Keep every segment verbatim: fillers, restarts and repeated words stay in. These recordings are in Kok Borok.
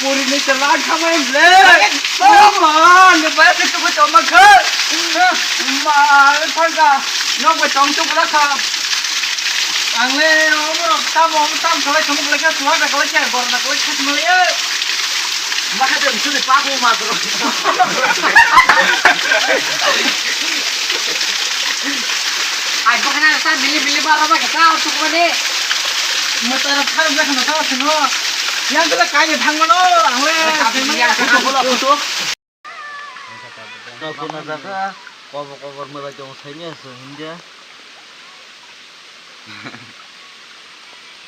Puri ni chala khamai le. Oh, ma, ni ba ke tu ko toma kha. Ma, thanga. Nok ba tong tu kala kha. Ang le, omo rok tamo, omo tam khalai, tamo khalai kha, suha da khalai kha, bor da khalai kha, mali. Mahadev suni paku matro. Ai, bukan ada mili-mili bara ba kita untuk mana? Matara thang jak na thawa sino. Yang kala kaya thang mano, ang le. Tapi yang kala bola kutuk. Kau kuna jaga, kobo kobo mela jong sainya se India.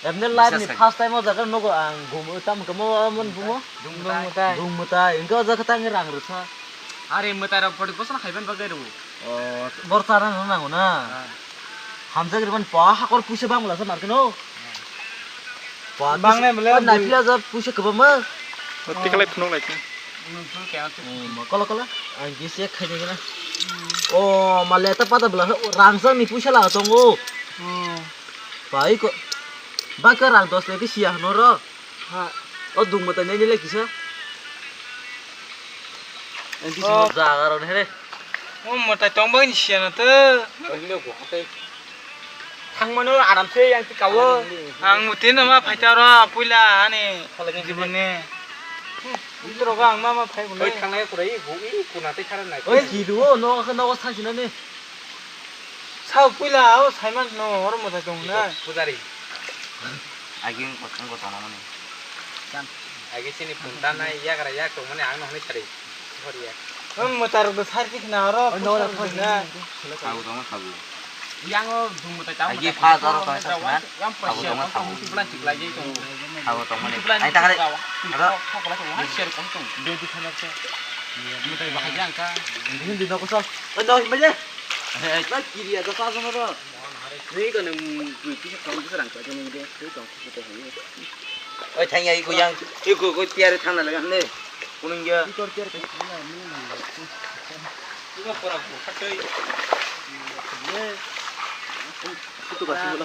Emne live ni first time o jaga nogo ang gum tam kamo amon bumo. Dung mutai. Dung mutai. Engke o jaga tang rang rwsa. Are mutai rok pori bosong khaiban bagwi rw. O, bor charang rw nango na. Hamjak rwban pa hakor puisa bang mala sa markeno. Pa bang nai bole na pila ja puisa kebama. Tikalai phunuk lai. Kolo kolo. Ang gisi khaini gana. O, male ta pada bela rang sang ni puisa la tongo. Pai ko. Ba ka rang dos lagi sia no ro. Ha. O dung mata nai nile kisa. Ang kisa jaga ro ne re. O mata tong bang ni sia na to. Thang mano aram se yang ti kawo. Ang utin ma phaita ro puila ani jibon ni. Intro ga ang ma ma phai bole. Oi thangnai kurai bu i kuna te khara nai. Oi kidu o no no thang sina ne. Sao puila o saiman no horo mata tong na. Pujari. Agi ang kotong kotong mani. Agi sini punta na yagra yak tong mani ang no hni sari. Hori ya. Em mata rok do sar tik na horo. Oi no na. Sao tong sao. Yang o dung mata tang. Agi pha doro tong sa na. Yang sao tong sao. Bulan tik lai tong. Sao tong mani. Ai ta kare. Ada. Kok kok lai tong. Share kong tong. Dua di sana sa. Mata bahaya angka. Hindi na ko sa. Oi no himba je. Ba kiri ya, dasa sama to. Ni ko nang bui pisa tong pisa rang pa ni de, tu tong pisa to ni. Oi thang ya iko yang, iko ko tiar thang na laga ne. Kunung ya. Iko tiar pe. Iko pora ko khatoi. Itu ba sih.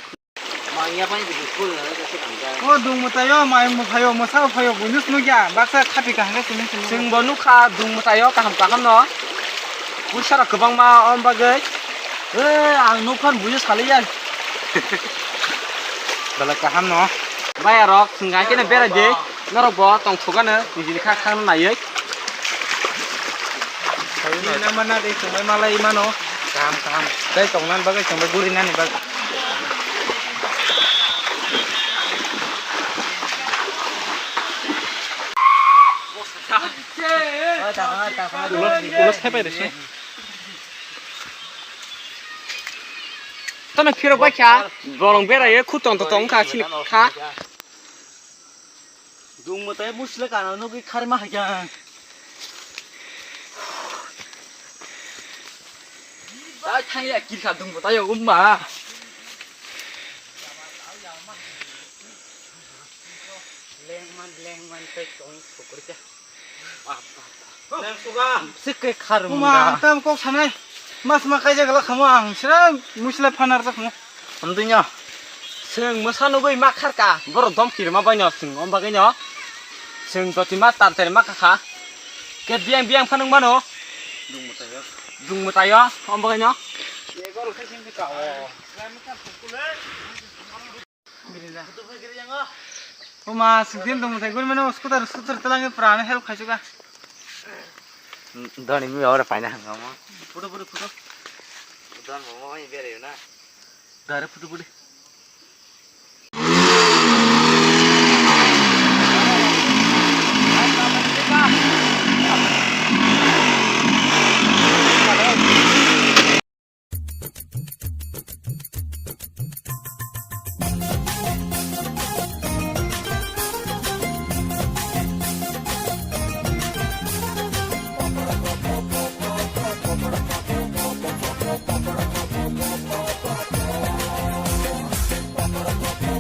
O dung mwtaio, mai mwphaio, mwsa phaio, buino swnukya, baksa khapi kaham khe swnwi swnwi. Chwngbo nukha dung mwtaio kaham kaham no. Puisa rok kwbangma om bagwi. Eh, ang nukha buino salaiya. Belai kaham no. Baya rok, chwng hai kheno berai di. Norok bo tong thok ano, nijini kha khang naiwi. Nini nama na de chwng bai malai mano. Kaham, kaham. Tei tong nan bagwi chwng bai guri nani bagwi. Ulo, ulo sai pai rese. Tano phirok bai kha, bolong berai ye, khu tong tong kha, sini kha. Dung mwtai musle kana nugwi kharma hai kha. Ta thangya kirkha dung mwtai o umma. Lengman, lengman tei tong sukurja. Sikhe kharma. Muma, tam kok sanai. Mas ma kaijak la khamo ang sira musla phanar jak mo. Amdinyo. Seng mosa nugui ma kharka. Borok dom kirma baino seng om bagino. Seng joti ma tar tar ma kha. Ke biang biang phanang mano. Dung mwtayo. Dung mwtayo om bagino. Oma, sukdin tong mutai guri mano scooter, scooter telangi pran help khai chuka. Doni mi ora paina hangamo. Photo, photo, photo. Don mo mo bere na. Dare photo, photo.